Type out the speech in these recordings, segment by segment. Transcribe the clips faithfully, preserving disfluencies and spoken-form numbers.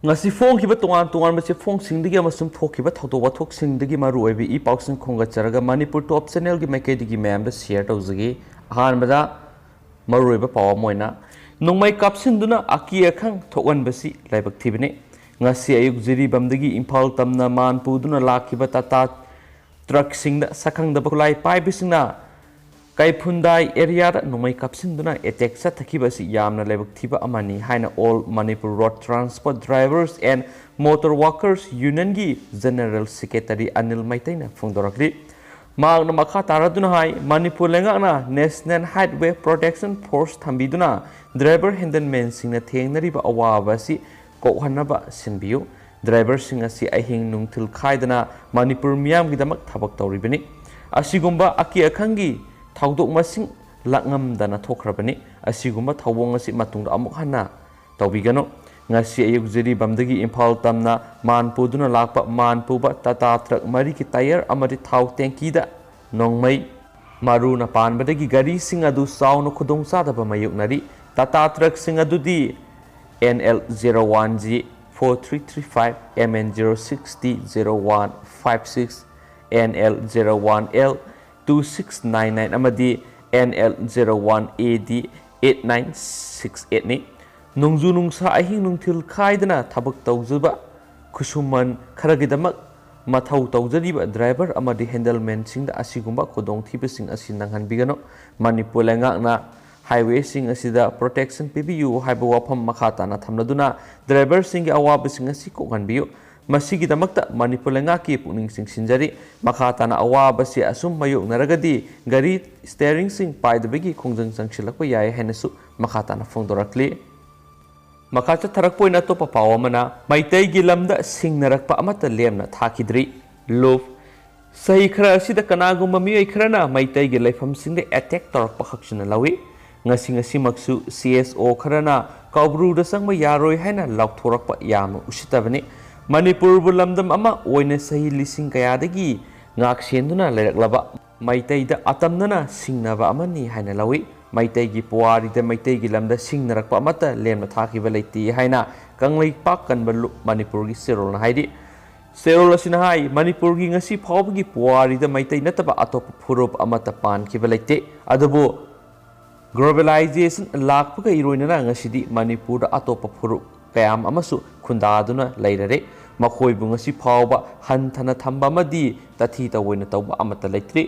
ꯉꯁꯤ ꯐꯣꯡꯈꯤꯕ ꯇꯣꯉꯥꯟ ꯇꯣꯉꯥꯟꯕ ꯆꯦꯐꯣꯡꯁꯤꯡꯗꯒꯤ ꯑꯃꯁꯨꯡ ꯊꯣꯛꯈꯤꯕ ꯊꯧꯗꯣꯛ ꯋꯥꯊꯣꯛꯁꯤꯡꯗꯒꯤ ꯃꯔꯨꯑꯣꯏꯕ ꯏ ꯄꯥꯎꯁꯤꯡ ꯈꯣꯝꯒꯠꯆꯔꯒ ꯃꯅꯤꯄꯨꯔ ꯇꯣꯞ ꯆꯦꯅꯦꯜꯒꯤ ꯃꯥꯏꯀꯩꯗꯒꯤ ꯃꯌꯥꯝꯗ ꯁꯤꯌꯔ ꯇꯧꯖꯒꯦ꯫ ꯑꯍꯥꯟꯕꯗ ꯃꯔꯨꯑꯣꯏꯕ ꯄꯥꯎ ꯑꯃ ꯑꯣꯏꯅ, ꯅꯣꯡꯃꯩ ꯀꯥꯞꯁꯤꯟꯗꯨꯅ ꯑꯀꯤ ꯑꯈꯪ ꯊꯣꯛꯍꯟꯕꯁꯤ ꯂꯥꯏꯕꯛ ꯊꯤꯕꯅꯤ꯫ ꯉꯁꯤ ꯑꯌꯨꯛ ꯖꯤꯔꯤꯕꯥꯝꯗꯒꯤ ꯏꯝꯐꯥꯜ ꯇꯝꯅ ꯃꯥꯟ ꯄꯨꯗꯨꯅ ꯂꯥꯛꯈꯤꯕ ꯇꯥꯇꯥ ꯇ꯭ꯔꯛꯁꯤꯡꯗ ꯁꯛꯈꯪꯗꯕ ꯈꯨꯠꯂꯥꯏ ꯄꯥꯏꯕꯁꯤꯡꯅ ꯀꯩꯐꯨꯟꯗꯥꯏ ꯑꯦꯔꯤꯌꯥꯗ ꯅꯣꯡꯃꯩ ꯀꯥꯞꯁꯤꯟꯗꯨꯅ ꯑꯦꯇꯦꯛ ꯆꯠꯊꯈꯤꯕ ꯑꯁꯤ ꯌꯥꯝꯅ ꯂꯥꯏꯕꯛ ꯊꯤꯕ ꯑꯃꯅꯤ ꯍꯥꯏꯅ All Manipur Road Transport Drivers and Motor Workers Unionꯒꯤ General Secretary Anil ꯃꯩꯇꯩꯅ ꯐꯣꯡꯗꯣꯔꯛꯂꯤ꯫ ꯃꯍꯥꯛꯅ ꯃꯈꯥ ꯇꯥꯔꯗꯨꯅ ꯍꯥꯏ, ꯃꯅꯤꯄꯨꯔ ꯂꯩꯉꯥꯛꯅ National Highway Protection Force ꯊꯝꯕꯤꯗꯨꯅ ꯗ꯭ꯔꯥꯏꯚꯔ ꯍꯦꯟꯗꯜꯃꯦꯟꯁꯤꯡꯅ ꯊꯦꯡꯅꯔꯤꯕ ꯑꯋꯥꯕ ꯑꯁꯤ ꯀꯣꯛꯍꯟꯅꯕ ꯁꯤꯟꯕꯤꯌꯨ꯫ ꯗ꯭ꯔꯥꯏꯚꯔꯁꯤꯡ ꯑꯁꯤ ꯑꯍꯤꯡ ꯅꯨꯡꯊꯤꯜ ꯈꯥꯏꯗꯅ ꯃꯅꯤꯄꯨꯔ ꯃꯤꯌꯥꯝꯒꯤꯗꯃꯛ ꯊꯕꯛ ꯇꯧꯔꯤꯕꯅꯤ꯫ ꯑꯁꯤꯒꯨꯝꯕ ꯑꯀꯤ ꯑꯈꯪꯒꯤ ꯊꯧꯗꯣꯛ ꯃꯁꯤꯡ ꯂꯥꯛꯉꯝꯗꯅ ꯊꯣꯛꯈ꯭ꯔꯕꯅꯤ꯫ ꯑꯁꯤꯒꯨꯝꯕ ꯊꯧꯑꯣꯡ ꯑꯁꯤ ꯃꯇꯨꯡꯗ ꯑꯃꯨꯛ ꯍꯟꯅ ꯇꯧꯕꯤꯒꯅꯨ꯫ ꯉꯁꯤ ꯑꯌꯨꯛ ꯖꯤꯔꯤꯕꯥꯝꯗꯒꯤ ꯏꯝꯐꯥꯜ ꯇꯝꯅ ꯃꯥꯟ ꯄꯨꯗꯨꯅ ꯂꯥꯛꯄ ꯃꯥꯟ ꯄꯨꯕ ꯇꯥꯇꯥ ꯇ꯭ꯔꯛ ꯃꯔꯤꯒꯤ ꯇꯥꯌꯔ ꯑꯃꯗꯤ ꯊꯥꯎ ꯇꯦꯡꯀꯤꯗ ꯅꯣꯡꯃꯩ ꯃꯔꯨꯅ ꯄꯥꯟꯕꯗꯒꯤ ꯒꯥꯔꯤꯁꯤꯡ ꯑꯗꯨ ꯆꯥꯎꯅ ꯈꯨꯗꯣꯡꯆꯥꯗꯕ ꯃꯥꯌꯣꯛꯅꯔꯤ꯫ ꯇꯥꯇꯥ ꯇ꯭ꯔꯛꯁꯤꯡ ꯑꯗꯨꯗꯤ N L zero one G four three three five, M N zero six T zero one five six, N L zero one L two six nine nine ꯑꯃꯗꯤ N L zero one A D eight nine six eight ꯅꯤ꯫ ꯅꯣꯡꯖꯨ ꯅꯨꯡꯁꯥ ꯑꯍꯤꯡ ꯅꯨꯡꯊꯤꯜ ꯈꯥꯏꯗꯅ ꯊꯕꯛ ꯇꯧꯖꯕ ꯈꯨꯠꯁꯨꯃꯟ ꯈꯔꯒꯤꯗꯃꯛ ꯃꯊꯧ ꯇꯧꯖꯔꯤꯕ ꯗ꯭ꯔꯥꯏꯚꯔ ꯑꯃꯗꯤ ꯍꯦꯟꯗꯜꯃꯦꯟꯁꯤꯡꯗ ꯑꯁꯤꯒꯨꯝꯕ ꯈꯨꯗꯣꯡꯊꯤꯕꯁꯤꯡ ꯑꯁꯤ ꯅꯪꯍꯟꯕꯤꯒꯅꯨ꯫ ꯃꯅꯤꯄꯨꯔ ꯂꯩꯉꯥꯛꯅ ꯍꯥꯏꯋꯦꯁꯤꯡ ꯑꯁꯤꯗ ꯄ꯭ꯔꯣꯇꯦꯛꯁꯟ ꯄꯤꯕꯤꯌꯨ ꯍꯥꯏꯕ ꯋꯥꯐꯝ ꯃꯈꯥ ꯇꯥꯅ ꯊꯝꯂꯗꯨꯅ ꯗ꯭ꯔꯥꯏꯚꯔꯁꯤꯡꯒꯤ ꯑꯋꯥꯕꯁꯤꯡ ꯑꯁꯤ ꯀꯣꯛꯍꯟꯕꯤꯌꯨ꯫ ꯃꯁꯤꯒꯤꯗꯃꯛꯇ ꯃꯅꯤꯄꯨꯔ ꯂꯩꯉꯥꯛꯀꯤ ꯄꯨꯛꯅꯤꯡ ꯆꯤꯡꯁꯤꯟꯖꯔꯤ꯫ ꯃꯈꯥ ꯇꯥꯅ ꯑꯋꯥꯕꯁꯤ ꯑꯁꯨꯝ ꯃꯥꯌꯣꯛꯅꯔꯒꯗꯤ ꯒꯥꯔꯤ ꯁ꯭ꯇꯤꯌꯔꯤꯡꯁꯤꯡ ꯄꯥꯏꯗꯕꯒꯤ ꯈꯣꯡꯖꯪ ꯆꯪꯁꯤꯜꯂꯛꯄ ꯌꯥꯏ ꯍꯥꯏꯅꯁꯨ ꯃꯈꯥ ꯇꯥꯅ ꯐꯣꯡꯗꯣꯔꯛꯂꯤ꯫ ꯃꯈꯥ ꯆꯠꯊꯔꯛꯄ ꯑꯣꯏꯅ ꯑꯇꯣꯞꯄ ꯄꯥꯎ ꯑꯃꯅ, ꯃꯩꯇꯩꯒꯤ ꯂꯝꯗ ꯁꯤꯡꯅꯔꯛꯄ ꯑꯃꯠꯇ ꯂꯦꯝꯅ ꯊꯥꯈꯤꯗ꯭ꯔꯤ꯫ ꯂꯨꯞ, ꯆꯍꯤ ꯈꯔ ꯑꯁꯤꯗ ꯀꯅꯥꯒꯨꯝꯕ ꯃꯤꯑꯣꯏ ꯈꯔꯅ ꯃꯩꯇꯩꯒꯤ ꯂꯩꯐꯝꯁꯤꯡꯗ ꯑꯦꯇꯦꯛ ꯇꯧꯔꯛꯄ ꯈꯛꯁꯤꯅ ꯂꯧꯏ꯫ ꯉꯁꯤ ꯉꯁꯤꯃꯛꯁꯨ C S O ꯈꯔꯅ ꯀꯧꯕ꯭ꯔꯨꯗ ꯆꯪꯕ ꯌꯥꯔꯣꯏ ꯍꯥꯏꯅ ꯂꯥꯎꯊꯣꯔꯛꯄ ꯌꯥꯝꯅ ꯎꯁꯤꯠꯇꯕꯅꯤ꯫ ꯃꯅꯤꯄꯨꯔꯕꯨ ꯂꯝꯗꯝ ꯑꯃ ꯑꯣꯏꯅ ꯆꯍꯤ ꯂꯤꯁꯤꯡ ꯀꯌꯥꯗꯒꯤ ꯉꯥꯛꯁꯦꯟꯗꯨꯅ ꯂꯩꯔꯛꯂꯕ ꯃꯩꯇꯩꯗ ꯑꯇꯝꯅꯅ ꯁꯤꯡꯅꯕ ꯑꯃꯅꯤ ꯍꯥꯏꯅ ꯂꯧꯏ꯫ ꯃꯩꯇꯩꯒꯤ ꯄꯨꯋꯥꯔꯤꯗ ꯃꯩꯇꯩꯒꯤ ꯂꯝꯗ ꯁꯤꯡꯅꯔꯛꯄ ꯑꯃꯠꯇ ꯂꯦꯝꯅ ꯊꯥꯈꯤꯕ ꯂꯩꯇꯦ ꯍꯥꯏꯅ ꯀꯪꯂꯩꯄꯥꯛ ꯀꯟꯕ ꯂꯨꯞ ꯃꯅꯤꯄꯨꯔꯒꯤ ꯆꯦꯔꯣꯜꯅ ꯍꯥꯏꯔꯤ꯫ ꯆꯦꯔꯣꯜ ꯑꯁꯤꯅ ꯍꯥꯏ, ꯃꯅꯤꯄꯨꯔꯒꯤ ꯉꯁꯤ ꯐꯥꯎꯕꯒꯤ ꯄꯨꯋꯥꯔꯤꯗ ꯃꯩꯇꯩ ꯅꯠꯇꯕ ꯑꯇꯣꯞꯄ ꯐꯨꯔꯨꯞ ꯑꯃꯠꯇ ꯄꯥꯟꯈꯤꯕ ꯂꯩꯇꯦ꯫ ꯑꯗꯨꯕꯨ globalization ꯂꯥꯛꯄꯒ ꯏꯔꯣꯏꯅꯅ ꯉꯁꯤꯗꯤ ꯃꯅꯤꯄꯨꯔꯗ ꯑꯇꯣꯞꯄ ꯐꯨꯔꯨꯞ ꯀꯌꯥꯝ ꯑꯃꯁꯨ ꯈꯨꯟꯗꯥꯗꯨꯅ ꯂꯩꯔꯔꯦ꯫ ꯃꯈꯣꯏꯕꯨ ꯉꯁꯤ ꯐꯥꯎꯕ ꯍꯟꯊꯅ ꯊꯝꯕ ꯑꯃꯗꯤ ꯇꯥꯊꯤ ꯇꯧꯑꯣꯏꯅ ꯇꯧꯕ ꯑꯃꯠꯇ ꯂꯩꯇ꯭ꯔꯤ꯫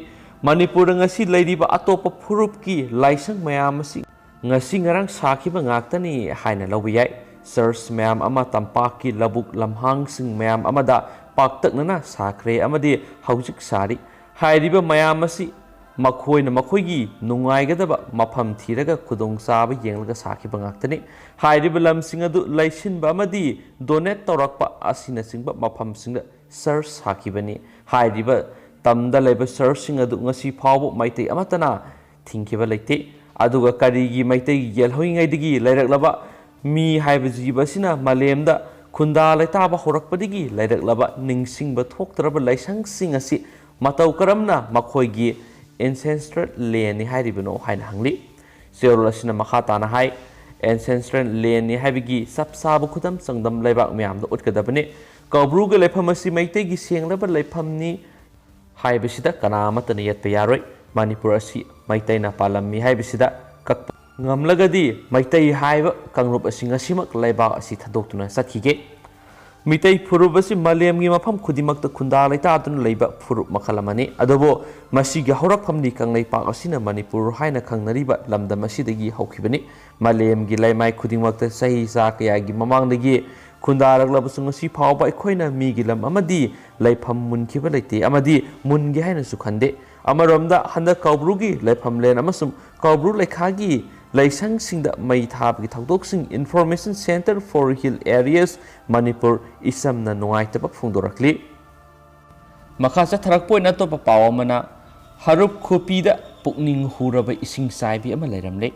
ꯃꯅꯤꯄꯨꯔꯗ ꯉꯁꯤ ꯂꯩꯔꯤꯕ ꯑꯇꯣꯞꯄ ꯐꯨꯔꯨꯞꯀꯤ ꯂꯥꯏꯁꯪ ꯃꯌꯥꯝ ꯑꯁꯤ ꯉꯁꯤ ꯉꯔꯥꯡ ꯁꯥꯈꯤꯕ ꯉꯥꯛꯇꯅꯤ ꯍꯥꯏꯅ ꯂꯧꯕ ꯌꯥꯏ꯫ ꯆꯔꯆ ꯃꯌꯥꯝ ꯑꯃ ꯇꯝꯄꯥꯛꯀꯤ ꯂꯧꯕꯨꯛ ꯂꯝꯍꯥꯡꯁꯤꯡ ꯃꯌꯥꯝ ꯑꯃꯗ ꯄꯥꯛꯇꯛꯅꯅ ꯁꯥꯈ꯭ꯔꯦ ꯑꯃꯗꯤ ꯍꯧꯖꯤꯛ ꯁꯥꯔꯤ꯫ ꯍꯥꯏꯔꯤꯕ ꯃꯌꯥꯝ ꯑꯁꯤ ꯃꯈꯣꯏꯅ ꯃꯈꯣꯏꯒꯤ ꯅꯨꯡꯉꯥꯏꯒꯗꯕ ꯃꯐꯝ ꯊꯤꯔꯒ ꯈꯨꯗꯣꯡꯆꯥꯕ ꯌꯦꯡꯂꯒ ꯁꯥꯈꯤꯕ ꯉꯥꯛꯇꯅꯤ꯫ ꯍꯥꯏꯔꯤꯕ ꯂꯝꯁꯤꯡ ꯑꯗꯨ ꯂꯩꯁꯤꯟꯕ ꯑꯃꯗꯤ donate ꯇꯧꯔꯛꯄ ꯑꯁꯤꯅꯆꯤꯡꯕ ꯃꯐꯝꯁꯤꯡꯗ ꯆꯔꯆ ꯁꯥꯈꯤꯕꯅꯤ꯫ ꯍꯥꯏꯔꯤꯕ ꯇꯝꯗ ꯂꯩꯕ ꯆꯔꯆꯁꯤꯡ ꯑꯗꯨ ꯉꯁꯤ ꯐꯥꯎꯕ ꯃꯩꯇꯩ ꯑꯃꯠꯇꯅ ꯊꯤꯡꯈꯤꯕ ꯂꯩꯇꯦ꯫ ꯑꯗꯨꯒ ꯀꯔꯤꯒꯤ ꯃꯩꯇꯩꯒꯤ ꯌꯦꯜꯍꯧꯔꯤꯉꯩꯗꯒꯤ ꯂꯩꯔꯛꯂꯕ ꯃꯤ ꯍꯥꯏꯕ ꯖꯤꯕ ꯑꯁꯤꯅ ꯃꯥꯂꯦꯝꯗ ꯈꯨꯟꯗꯥ ꯂꯩꯇꯥꯕ ꯍꯧꯔꯛꯄꯗꯒꯤ ꯂꯩꯔꯛꯂꯕ ꯅꯤꯡꯁꯤꯡꯕ ꯊꯣꯛꯇ꯭ꯔꯕ ꯂꯥꯏꯁꯪꯁꯤꯡ ꯑꯁꯤ ꯃꯇꯧ ꯀꯔꯝꯅ ꯃꯈꯣꯏꯒꯤ ancestral landꯅꯤ ꯍꯥꯏꯔꯤꯕꯅꯣ ꯍꯥꯏꯅ ꯍꯪꯂꯤ꯫ ꯆꯦꯔꯣꯜ ꯑꯁꯤꯅ ꯃꯈꯥ ꯇꯥꯅ ꯍꯥꯏ, ancestral landꯅꯤ ꯍꯥꯏꯕꯒꯤ ꯆꯞ ꯆꯥꯕ ꯈꯨꯗꯝ ꯆꯥꯡꯗꯝ ꯂꯩꯕꯥꯛ ꯃꯌꯥꯝꯗ ꯎꯠꯀꯗꯕꯅꯤ꯫ ꯀꯧꯕ꯭ꯔꯨꯒꯤ ꯂꯩꯐꯝ ꯑꯁꯤ ꯃꯩꯇꯩꯒꯤ ꯁꯦꯡꯂꯕ ꯂꯩꯐꯝꯅꯤ ꯍꯥꯏꯕꯁꯤꯗ ꯀꯅꯥ ꯑꯃꯠꯇꯅ ꯌꯦꯠꯄ ꯌꯥꯔꯣꯏ꯫ ꯃꯅꯤꯄꯨꯔ ꯑꯁꯤ ꯃꯩꯇꯩꯅ ꯄꯥꯜꯂꯝꯃꯤ ꯍꯥꯏꯕꯁꯤꯗ ꯀꯛꯄ ꯉꯝꯂꯒꯗꯤ ꯃꯩꯇꯩ ꯍꯥꯏꯕ ꯀꯥꯡꯂꯨꯞ ꯑꯁꯤ ꯉꯁꯤꯃꯛ ꯂꯩꯕꯥꯛ ꯑꯁꯤ ꯊꯥꯗꯣꯛꯇꯨꯅ ꯆꯠꯈꯤꯒꯦ꯫ ꯃꯤꯇꯩ ꯐꯨꯔꯨꯞ ꯑꯁꯤ ꯃꯥꯂꯦꯝꯒꯤ ꯃꯐꯝ ꯈꯨꯗꯤꯡꯃꯛꯇ ꯈꯨꯟꯗꯥ ꯂꯩꯇꯥꯗꯨꯅ ꯂꯩꯕ ꯐꯨꯔꯨꯞ ꯃꯈꯜ ꯑꯃꯅꯤ꯫ ꯑꯗꯨꯕꯨ ꯃꯁꯤꯒꯤ ꯍꯧꯔꯛꯐꯝꯗꯤ ꯀꯪꯂꯩꯄꯥꯛ ꯑꯁꯤꯅ ꯃꯅꯤꯄꯨꯔ ꯍꯥꯏꯅ ꯈꯪꯅꯔꯤꯕ ꯂꯝꯗꯝ ꯑꯁꯤꯗꯒꯤ ꯍꯧꯈꯤꯕꯅꯤ꯫ ꯃꯥꯂꯦꯝꯒꯤ ꯂꯩꯃꯥꯏ ꯈꯨꯗꯤꯡꯃꯛꯇ ꯆꯍꯤ ꯆꯥ ꯀꯌꯥꯒꯤ ꯃꯃꯥꯡꯗꯒꯤ ꯈꯨꯟꯗꯥꯔꯛꯂꯕꯁꯨ ꯉꯁꯤ ꯐꯥꯎꯕ ꯑꯩꯈꯣꯏꯅ ꯃꯤꯒꯤ ꯂꯝ ꯑꯃꯗꯤ ꯂꯩꯐꯝ ꯃꯨꯟꯈꯤꯕ ꯂꯩꯇꯦ ꯑꯃꯗꯤ ꯃꯨꯟꯒꯦ ꯍꯥꯏꯅꯁꯨ ꯈꯟꯗꯦ꯫ ꯑꯃꯔꯣꯝꯗ ꯍꯟꯗꯛ ꯀꯧꯕ꯭ꯔꯨꯒꯤ ꯂꯩꯐꯝꯂꯦꯟ ꯑꯃꯁꯨꯡ ꯀꯧꯕ꯭ꯔꯨ ꯂꯩꯈꯥꯒꯤ ꯂꯩꯁꯪꯁꯤꯡꯗ ꯃꯩ ꯊꯥꯕꯒꯤ ꯊꯧꯗꯣꯛꯁꯤꯡ Information Centre for Hill Areas Manipur ꯏꯁꯝꯅ ꯅꯨꯡꯉꯥꯏꯇꯕ ꯐꯣꯡꯗꯣꯔꯛꯂꯤ꯫ ꯃꯈꯥ ꯆꯠꯊꯔꯛꯄ ꯑꯣꯏꯅ ꯑꯇꯣꯞꯄ ꯄꯥꯎ ꯑꯃꯅ, ꯍꯔꯨꯞ ꯈꯨꯄꯤꯗ ꯄꯨꯛꯅꯤꯡ ꯍꯨꯔꯕ ꯏꯁꯤꯡ ꯆꯥꯏꯕꯤ ꯑꯃ ꯂꯩꯔꯝꯂꯦ꯫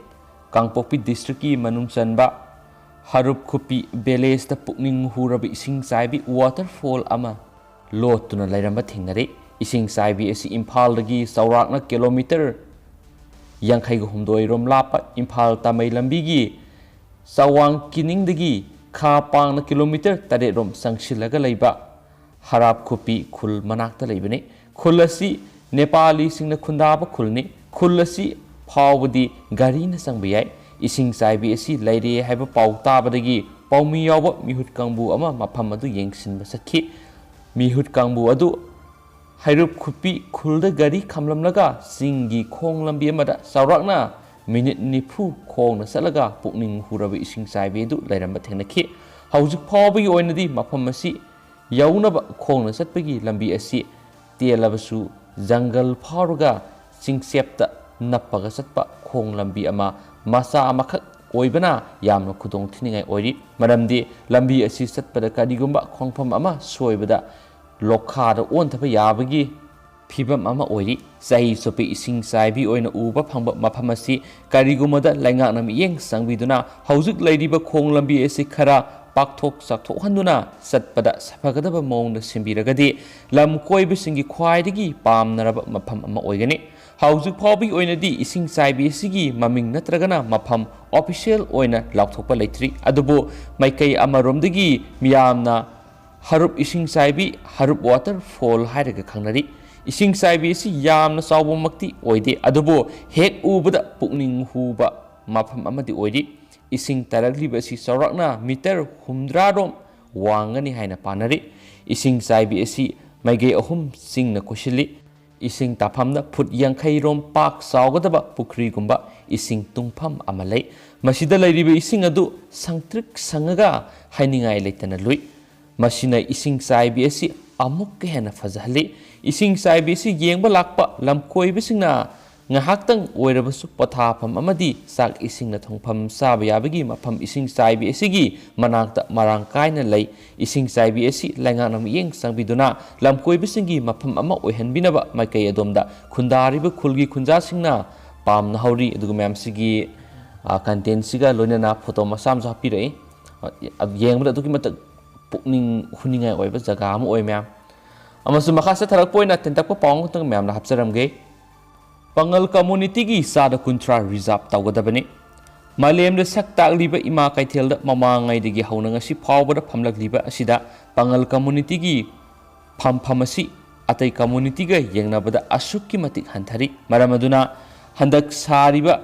ꯀꯥꯡꯄꯣꯛꯄꯤ districtꯀꯤ ꯃꯅꯨꯡ ꯆꯟꯕ ꯍꯔꯨꯞ ꯈꯨꯄꯤ villageꯇ ꯄꯨꯛꯅꯤꯡ ꯍꯨꯔꯕ ꯏꯁꯤꯡ ꯆꯥꯏꯕꯤ waterfall ꯑꯃ ꯂꯣꯠꯇꯨꯅ ꯂꯩꯔꯝꯕ ꯊꯦꯡꯅꯔꯦ꯫ ꯏꯁꯤꯡ ꯆꯥꯏꯕꯤ ꯑꯁꯤ ꯏꯝꯐꯥꯜꯗꯒꯤ ꯆꯥꯎꯔꯥꯛꯅ kilometre ꯌꯥꯡꯈꯩꯒ ꯍꯨꯝꯗꯣꯏ ꯔꯣꯝ ꯂꯥꯞꯄ ꯏꯝꯐꯥꯜ ꯇꯥꯃꯩ ꯂꯝꯕꯤꯒꯤ ꯆꯋꯥꯡ ꯀꯤꯅꯤꯡꯗꯒꯤ ꯈꯥ ꯄꯥꯡꯅ ꯀꯤꯂꯣꯃꯤꯇꯔ ꯇꯔꯦꯠ ꯔꯣꯝ ꯆꯪꯁꯤꯜꯂꯒ ꯂꯩꯕ ꯍꯔꯥꯞꯈꯨꯄꯤ ꯈꯨꯜ ꯃꯅꯥꯛꯇ ꯂꯩꯕꯅꯤ꯫ ꯈꯨꯜ ꯑꯁꯤ ꯅꯦꯄꯥꯂꯤꯁꯤꯡꯅ ꯈꯨꯟꯗꯥꯕ ꯈꯨꯜꯅꯤ꯫ ꯈꯨꯜ ꯑꯁꯤ ꯐꯥꯎꯕꯗꯤ ꯒꯥꯔꯤꯅ ꯆꯪꯕ ꯌꯥꯏ꯫ ꯏꯁꯤꯡ ꯆꯥꯏꯕꯤ ꯑꯁꯤ ꯂꯩꯔꯦ ꯍꯥꯏꯕ ꯄꯥꯎ ꯇꯥꯕꯗꯒꯤ ꯄꯥꯎꯃꯤ ꯌꯥꯎꯕ ꯃꯤꯍꯨꯠ ꯀꯥꯡꯕꯨ ꯑꯃ ꯃꯐꯝ ꯑꯗꯨ ꯌꯦꯡꯁꯤꯟꯕ ꯆꯠꯈꯤ꯫ ꯃꯤꯍꯨꯠ ꯀꯥꯡꯕꯨ ꯑꯗꯨ ꯍꯩꯔꯨꯞ ꯈꯨꯄꯤ ꯈꯨꯜꯗ ꯒꯥꯔꯤ ꯈꯥꯝꯂꯝꯂꯒ ꯆꯤꯡꯒꯤ ꯈꯣꯡ ꯂꯝꯕꯤ ꯑꯃꯗ ꯆꯥꯎꯔꯥꯛꯅ ꯃꯤꯅꯤꯠ ꯅꯤꯐꯨ ꯈꯣꯡꯅ ꯆꯠꯂꯒ ꯄꯨꯛꯅꯤꯡ ꯍꯨꯔꯕ ꯏꯁꯤꯡ ꯆꯥꯏꯕꯤ ꯑꯗꯨ ꯂꯩꯔꯝꯕ ꯊꯦꯡꯅꯈꯤ꯫ ꯍꯧꯖꯤꯛ ꯐꯥꯎꯕꯒꯤ ꯑꯣꯏꯅꯗꯤ ꯃꯐꯝ ꯑꯁꯤ ꯌꯧꯅꯕ ꯈꯣꯡꯅ ꯆꯠꯄꯒꯤ ꯂꯝꯕꯤ ꯑꯁꯤ ꯇꯦꯜꯂꯕꯁꯨ ꯖꯪꯒꯜ ꯐꯥꯎꯔꯒ ꯆꯤꯡꯆꯦꯞꯇ ꯅꯞꯄꯒ ꯆꯠꯄ ꯈꯣꯡ ꯂꯝꯕꯤ ꯑꯃ ꯃꯆꯥ ꯑꯃꯈꯛ ꯑꯣꯏꯕꯅ ꯌꯥꯝꯅ ꯈꯨꯗꯣꯡ ꯊꯤꯅꯤꯡꯉꯥꯏ ꯑꯣꯏꯔꯤ꯫ ꯃꯔꯝꯗꯤ ꯂꯝꯕꯤ ꯑꯁꯤ ꯆꯠꯄꯗ ꯀꯔꯤꯒꯨꯝꯕ ꯈꯣꯡꯐꯝ ꯑꯃ ꯁꯣꯏꯕꯗ ꯂꯣꯛꯈꯥꯗ ꯑꯣꯟꯊꯕ ꯌꯥꯕꯒꯤ ꯐꯤꯕꯝ ꯑꯃ ꯑꯣꯏꯔꯤ꯫ ꯆꯍꯤ ꯆꯨꯞꯄꯤ ꯏꯁꯤꯡ ꯆꯥꯏꯕꯤ ꯑꯣꯏꯅ ꯎꯕ ꯐꯪꯕ ꯃꯐꯝ ꯑꯁꯤ ꯀꯔꯤꯒꯨꯝꯕꯗ ꯂꯩꯉꯥꯛꯅ ꯃꯤꯠꯌꯦꯡ ꯆꯪꯕꯤꯗꯨꯅ ꯍꯧꯖꯤꯛ ꯂꯩꯔꯤꯕ ꯈꯣꯡ ꯂꯝꯕꯤ ꯑꯁꯤ ꯈꯔ ꯄꯥꯛꯊꯣꯛ ꯆꯥꯎꯊꯣꯛꯍꯟꯗꯨꯅ ꯆꯠꯄꯗ ꯁꯥꯐꯒꯗꯕ ꯃꯑꯣꯡꯗ ꯁꯦꯝꯕꯤꯔꯒꯗꯤ ꯂꯝ ꯀꯣꯏꯕꯁꯤꯡꯒꯤ ꯈ꯭ꯋꯥꯏꯗꯒꯤ ꯄꯥꯝꯅꯔꯕ ꯃꯐꯝ ꯑꯃ ꯑꯣꯏꯒꯅꯤ꯫ ꯍꯧꯖꯤꯛ ꯐꯥꯎꯕꯒꯤ ꯑꯣꯏꯅꯗꯤ ꯏꯁꯤꯡ ꯆꯥꯏꯕꯤ ꯑꯁꯤꯒꯤ ꯃꯃꯤꯡ ꯅꯠꯇ꯭ꯔꯒꯅ ꯃꯐꯝ ꯑꯣꯐꯤꯁꯤꯌꯦꯜ ꯑꯣꯏꯅ ꯂꯥꯎꯊꯣꯛꯄ ꯂꯩꯇ꯭ꯔꯤ꯫ ꯑꯗꯨꯕꯨ ꯃꯥꯏꯀꯩ ꯑꯃꯔꯣꯝꯗꯒꯤ ꯃꯤꯌꯥꯝꯅ ꯍꯔꯨꯞ ꯏꯁꯤꯡ ꯆꯥꯏꯕꯤ, ꯍꯔꯨꯞ ꯋꯥꯇꯔꯐꯣꯜ ꯍꯥꯏꯔꯒ ꯈꯪꯅꯔꯤ꯫ ꯏꯁꯤꯡ ꯆꯥꯏꯕꯤ ꯑꯁꯤ ꯌꯥꯝꯅ ꯆꯥꯎꯕꯃꯛꯇꯤ ꯑꯣꯏꯗꯦ, ꯑꯗꯨꯕꯨ ꯍꯦꯛ ꯎꯕꯗ ꯄꯨꯛꯅꯤꯡ ꯍꯨꯕ ꯃꯐꯝ ꯑꯃꯗꯤ ꯑꯣꯏꯔꯤ꯫ ꯏꯁꯤꯡ ꯇꯥꯔꯛꯂꯤꯕ ꯑꯁꯤ ꯆꯥꯎꯔꯥꯛꯅ ꯃꯤꯇꯔ ꯍꯨꯝꯗ꯭ꯔꯥ ꯔꯣꯝ ꯋꯥꯡꯒꯅꯤ ꯍꯥꯏꯅ ꯄꯥꯅꯔꯤ꯫ ꯏꯁꯤꯡ ꯆꯥꯏꯕꯤ ꯑꯁꯤ ꯃꯥꯏꯀꯩ ꯑꯍꯨꯝ ꯆꯤꯡꯅ ꯀꯣꯏꯁꯤꯜꯂꯤ꯫ ꯏꯁꯤꯡ ꯇꯥꯐꯝꯗ ꯐꯨꯠ ꯌꯥꯡꯈꯩ ꯔꯣꯝ ꯄꯥꯛ ꯆꯥꯎꯒꯗꯕ ꯄꯨꯈ꯭ꯔꯤꯒꯨꯝꯕ ꯏꯁꯤꯡ ꯇꯨꯡꯐꯝ ꯑꯃ ꯂꯩ꯫ ꯃꯁꯤꯗ ꯂꯩꯔꯤꯕ ꯏꯁꯤꯡ ꯑꯗꯨ ꯁꯪꯇ꯭ꯔꯤꯛ ꯁꯪꯉꯒ ꯍꯥꯏꯅꯤꯡꯉꯥꯏ ꯂꯩꯇꯅ ꯂꯨꯏ꯫ ꯃꯁꯤꯅ ꯏꯁꯤꯡ ꯆꯥꯏꯕꯤ ꯑꯁꯤ ꯑꯃꯨꯛꯀ ꯍꯦꯟꯅ ꯐꯖꯍꯜꯂꯤ꯫ ꯏꯁꯤꯡ ꯆꯥꯏꯕꯤ ꯑꯁꯤ ꯌꯦꯡꯕ ꯂꯥꯛꯄ ꯂꯝꯀꯣꯏꯕꯁꯤꯡꯅ ꯉꯥꯏꯍꯥꯛꯇꯪ ꯑꯣꯏꯔꯕꯁꯨ ꯄꯣꯊꯥꯐꯝ ꯑꯃꯗꯤ ꯆꯥꯛ ꯏꯁꯤꯡꯅ ꯊꯣꯡꯐꯝ ꯆꯥꯕ ꯌꯥꯕꯒꯤ ꯃꯐꯝ ꯏꯁꯤꯡ ꯆꯥꯏꯕꯤ ꯑꯁꯤꯒꯤ ꯃꯅꯥꯛꯇ ꯃꯔꯥꯡ ꯀꯥꯏꯅ ꯂꯩ꯫ ꯏꯁꯤꯡ ꯆꯥꯏꯕꯤ ꯑꯁꯤ ꯂꯩꯉꯥꯛꯅ ꯃꯤꯠꯌꯦꯡ ꯆꯪꯕꯤꯗꯨꯅ ꯂꯝꯀꯣꯏꯕꯁꯤꯡꯒꯤ ꯃꯐꯝ ꯑꯃ ꯑꯣꯏꯍꯟꯕꯤꯅꯕ ꯃꯥꯏꯀꯩ ꯑꯗꯣꯝꯗ ꯈꯨꯟꯗꯥꯔꯤꯕ ꯈꯨꯜꯒꯤ ꯈꯨꯟꯖꯥꯁꯤꯡꯅ ꯄꯥꯝꯅꯍꯧꯔꯤ꯫ ꯑꯗꯨꯒ ꯃꯌꯥꯝꯁꯤꯒꯤ, ꯑ, ꯀꯟꯇꯦꯟꯁꯤꯒ ꯂꯣꯏꯅꯅ ꯐꯣꯇꯣ ꯃꯆꯥ ꯑꯃꯁꯨ ꯍꯥꯞꯄꯤꯔꯛꯏ꯫ ꯑ, ꯌꯦꯡꯕꯗ ꯑꯗꯨꯛꯀꯤ ꯃꯇꯤꯛ ꯄꯨꯛꯅꯤꯡ ꯍꯨꯅꯤꯡꯉꯥꯏ ꯑꯣꯏꯕ ꯖꯒꯥ ꯑꯃ ꯑꯣꯏ, ꯃꯌꯥꯝ꯫ ꯑꯃꯁꯨꯡ ꯃꯈꯥ ꯆꯠꯊꯔꯛꯄ ꯑꯣꯏꯅ ꯇꯦꯟꯇꯛꯄ ꯄꯥꯎ ꯑꯃꯈꯛꯇꯪ ꯃꯌꯥꯝꯅ ꯍꯥꯞꯆꯔꯝꯒꯦ꯫ ꯄꯥꯉꯜ ꯀꯝꯃꯨꯅꯤꯇꯤꯒꯤ ꯆꯥꯗ ꯀꯨꯟꯊ꯭ꯔꯥ ꯔꯤꯖꯥꯕ ꯇꯧꯒꯗꯕꯅꯤ꯫ ꯃꯥꯂꯦꯝꯗ ꯁꯛ ꯇꯥꯛꯂꯤꯕ ꯏꯃꯥ ꯀꯩꯊꯦꯜꯗ ꯃꯃꯥꯡꯉꯩꯗꯒꯤ ꯍꯧꯅ ꯉꯁꯤ ꯐꯥꯎꯕꯗ ꯐꯝꯂꯛꯂꯤꯕ ꯑꯁꯤꯗ ꯄꯥꯉꯜ ꯀꯝꯃꯨꯅꯤꯇꯤꯒꯤ ꯐꯝꯐꯝ ꯑꯁꯤ ꯑꯇꯩ ꯀꯝꯃꯨꯅꯤꯇꯤꯒ ꯌꯦꯡꯅꯕꯗ ꯑꯁꯨꯛꯀꯤ ꯃꯇꯤꯛ ꯍꯟꯊꯔꯤ꯫ ꯃꯔꯝ ꯑꯗꯨꯅ ꯍꯟꯗꯛ ꯁꯥꯔꯤꯕ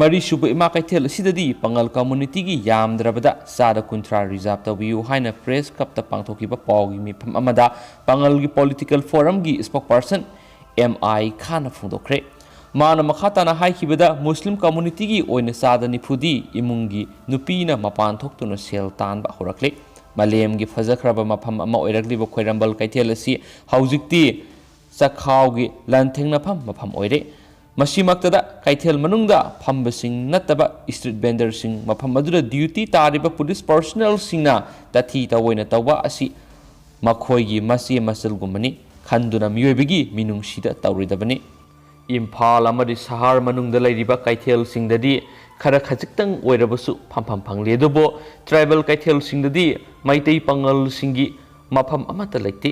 ꯃꯔꯤꯁꯨꯕ ꯏꯃꯥ ꯀꯩꯊꯦꯜ ꯑꯁꯤꯗꯗꯤ ꯄꯥꯉꯜ ꯀꯝꯃꯨꯅꯤꯇꯤꯒꯤ ꯌꯥꯝꯗ꯭ꯔꯕꯗ ꯆꯥꯗ ꯀꯨꯟꯊ꯭ꯔꯥ ꯔꯤꯖꯥꯕ ꯇꯧꯕꯤꯌꯨ ꯍꯥꯏꯅ ꯄ꯭ꯔꯦꯁ ꯀ꯭ꯂꯕꯇ ꯄꯥꯡꯊꯣꯛꯈꯤꯕ ꯄꯥꯎꯒꯤ ꯃꯤꯐꯝ ꯑꯃꯗ ꯄꯥꯉꯜꯒꯤ ꯄꯣꯂꯤꯇꯤꯀꯦꯜ ꯐꯣꯔꯝꯒꯤ ꯁ꯭ꯄꯣꯛꯄꯔꯁꯟ ꯑꯦꯝ ꯑꯥꯏ ꯈꯥꯟꯅ ꯐꯣꯡꯗꯣꯛꯈ꯭ꯔꯦ꯫ ꯃꯥꯅ ꯃꯈꯥ ꯇꯥꯅ ꯍꯥꯏꯈꯤꯕꯗ, ꯃꯨꯁꯂꯤꯝ ꯀꯝꯃꯨꯅꯤꯇꯤꯒꯤ ꯑꯣꯏꯅ ꯆꯥꯗ ꯅꯤꯐꯨꯗꯤ ꯏꯃꯨꯡꯒꯤ ꯅꯨꯄꯤꯅ ꯃꯄꯥꯟ ꯊꯣꯛꯇꯨꯅ ꯁꯦꯜ ꯇꯥꯟꯕ ꯍꯧꯔꯛꯂꯦ꯫ ꯃꯥꯂꯦꯝꯒꯤ ꯐꯖꯈ꯭ꯔꯕ ꯃꯐꯝ ꯑꯃ ꯑꯣꯏꯔꯛꯂꯤꯕ ꯈ꯭ꯋꯥꯏꯔꯝꯕꯟ ꯀꯩꯊꯦꯜ ꯑꯁꯤ ꯍꯧꯖꯤꯛꯇꯤ ꯆꯈꯥꯎꯒꯤ ꯂꯥꯟꯊꯦꯡꯅꯐꯝ ꯃꯐꯝ ꯑꯣꯏꯔꯦ꯫ ꯃꯁꯤꯃꯛꯇꯗ ꯀꯩꯊꯦꯜ ꯃꯅꯨꯡꯗ ꯐꯝꯕꯁꯤꯡ ꯅꯠꯇꯕ ꯁ꯭ꯇ꯭ꯔꯤꯠ ꯚꯦꯟꯗꯔꯁꯤꯡ, ꯃꯐꯝ ꯑꯗꯨꯗ ꯗ꯭ꯌꯨꯇꯤ ꯇꯥꯔꯤꯕ ꯄꯨꯂꯤꯁ ꯄꯔꯁꯣꯅꯦꯜꯁꯤꯡꯅ ꯇꯥꯊꯤ ꯇꯥꯑꯣꯏꯅ ꯇꯧꯕ ꯑꯁꯤ ꯃꯈꯣꯏꯒꯤ ꯃꯆꯦ ꯃꯆꯜꯒꯨꯝꯕꯅꯤ ꯈꯟꯗꯨꯅ ꯃꯤꯑꯣꯏꯕꯒꯤ ꯃꯤꯅꯨꯡꯁꯤꯗ ꯇꯧꯔꯣꯏꯗꯕꯅꯤ꯫ ꯏꯝꯐꯥꯜ ꯑꯃꯗꯤ ꯁꯍꯔ ꯃꯅꯨꯡꯗ ꯂꯩꯔꯤꯕ ꯀꯩꯊꯦꯜꯁꯤꯡꯗꯗꯤ ꯈꯔ ꯈꯖꯤꯛꯇꯪ ꯑꯣꯏꯔꯕꯁꯨ ꯐꯝꯐꯝ ꯐꯪꯂꯤ, ꯑꯗꯨꯕꯨ ꯇ꯭ꯔꯥꯏꯕꯦꯜ ꯀꯩꯊꯦꯜꯁꯤꯡꯗꯗꯤ ꯃꯩꯇꯩ ꯄꯥꯉꯜꯁꯤꯡꯒꯤ ꯃꯐꯝ ꯑꯃꯠꯇ ꯂꯩꯇꯦ꯫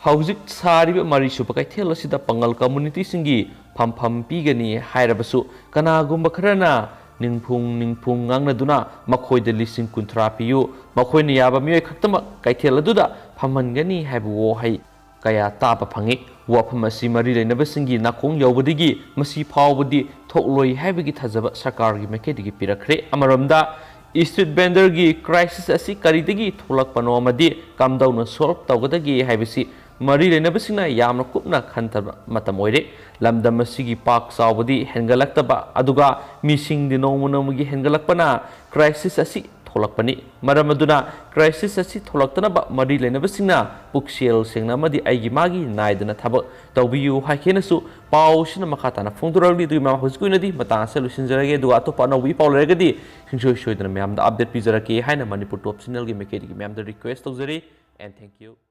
ꯍꯧꯖꯤꯛ ꯁꯥꯔꯤꯕ ꯃꯔꯤꯁꯨꯕ ꯀꯩꯊꯦꯜ ꯑꯁꯤꯗ ꯄꯥꯉꯜ ꯀꯝꯃꯨꯅꯤꯇꯤꯁꯤꯡꯒꯤ ꯐꯝꯐꯝ ꯄꯤꯒꯅꯤ ꯍꯥꯏꯔꯕꯁꯨ, ꯀꯅꯥꯒꯨꯝꯕ ꯈꯔꯅ ꯅꯤꯡꯐꯨꯡ ꯅꯤꯡꯐꯨꯡ ꯉꯥꯡꯅꯗꯨꯅ ꯃꯈꯣꯏꯗ ꯂꯤꯁꯤꯡ ꯀꯨꯟꯊ꯭ꯔꯥ ꯄꯤꯌꯨ, ꯃꯈꯣꯏꯅ ꯌꯥꯕ ꯃꯤꯑꯣꯏ ꯈꯛꯇꯃꯛ ꯀꯩꯊꯦꯜ ꯑꯗꯨꯗ ꯐꯝꯍꯟꯒꯅꯤ ꯍꯥꯏꯕ ꯋꯥꯍꯩ ꯀꯌꯥ ꯇꯥꯕ ꯐꯪꯏ꯫ ꯋꯥꯐꯝ ꯑꯁꯤ ꯃꯔꯤ ꯂꯩꯅꯕꯁꯤꯡꯒꯤ ꯅꯥꯀꯣꯡ ꯌꯧꯕꯗꯒꯤ ꯃꯁꯤ ꯐꯥꯎꯕꯗꯤ ꯊꯣꯛꯂꯣꯏ ꯍꯥꯏꯕꯒꯤ ꯊꯥꯖꯕ ꯁꯔꯀꯥꯔꯒꯤ ꯃꯥꯏꯀꯩꯗꯒꯤ ꯄꯤꯔꯛꯈ꯭ꯔꯦ꯫ ꯑꯃꯔꯣꯝꯗ, ꯁ꯭ꯇ꯭ꯔꯤꯠ ꯚꯦꯟꯗꯔꯒꯤ ꯀ꯭ꯔꯥꯏꯁꯤꯁ ꯑꯁꯤ ꯀꯔꯤꯗꯒꯤ ꯊꯣꯛꯂꯛꯄꯅꯣ ꯑꯃꯗꯤ ꯀꯝꯗꯧꯅ ꯁꯣꯜꯕ ꯇꯧꯒꯗꯒꯦ ꯍꯥꯏꯕꯁꯤ ꯃꯔꯤ ꯂꯩꯅꯕꯁꯤꯡꯅ ꯌꯥꯝꯅ ꯀꯨꯞꯅ ꯈꯟꯊꯕ ꯃꯇꯝ ꯑꯣꯏꯔꯦ꯫ ꯂꯝꯗꯝ ꯑꯁꯤꯒꯤ ꯄꯥꯛ ꯆꯥꯎꯕꯗꯤ ꯍꯦꯟꯒꯠꯂꯛꯇꯕ, ꯑꯗꯨꯒ ꯃꯤꯁꯤꯡꯗꯤ ꯅꯣꯡꯃ ꯅꯣꯡꯃꯒꯤ ꯍꯦꯟꯒꯠꯂꯛꯄꯅ ꯀ꯭ꯔꯥꯏꯁꯤꯁ ꯑꯁꯤ ꯊꯣꯛꯂꯛꯄꯅꯤ꯫ ꯃꯔꯝ ꯑꯗꯨꯅ, ꯀ꯭ꯔꯥꯏꯁꯤꯁ ꯑꯁꯤ ꯊꯣꯛꯂꯛꯇꯅꯕ ꯃꯔꯤ ꯂꯩꯅꯕꯁꯤꯡꯅ ꯄꯨꯛꯆꯦꯜ ꯁꯦꯡꯅ ꯑꯃꯗꯤ ꯑꯩꯒꯤ ꯃꯥꯒꯤ ꯅꯥꯏꯗꯅ ꯊꯕꯛ ꯇꯧꯕꯤꯌꯨ ꯍꯥꯏꯈꯤꯅꯁꯨ ꯄꯥꯎꯁꯤꯅ ꯃꯈꯥ ꯇꯥꯅ ꯐꯣꯡꯗꯣꯔꯛꯂꯤ꯫ ꯑꯗꯨꯒꯤ ꯃꯃꯥꯡ ꯍꯧꯖꯤꯛꯀꯤ ꯑꯣꯏꯅꯗꯤ ꯃꯇꯥꯡ ꯑꯁꯤꯗ ꯂꯣꯏꯁꯤꯟꯖꯔꯒꯦ, ꯑꯗꯨꯒ ꯑꯇꯣꯞꯄ ꯑꯅꯧꯕ ꯏ ꯄꯥꯎ ꯂꯩꯔꯒꯗꯤ ꯁꯨꯡꯁꯣꯏ ꯁꯣꯏꯗꯅ ꯃꯌꯥꯝꯗ ꯑꯞꯗꯦꯠ ꯄꯤꯖꯔꯛꯀꯦ ꯍꯥꯏꯅ ꯃꯅꯤꯄꯨꯔ ꯇꯣꯞ ꯆꯦꯅꯦꯜꯒꯤ ꯃꯥꯏꯀꯩꯗꯒꯤ ꯃꯌꯥꯝꯗ ꯔꯤꯀ꯭ꯋꯦꯁ ꯇꯧꯖꯔꯤ꯫ And thank you.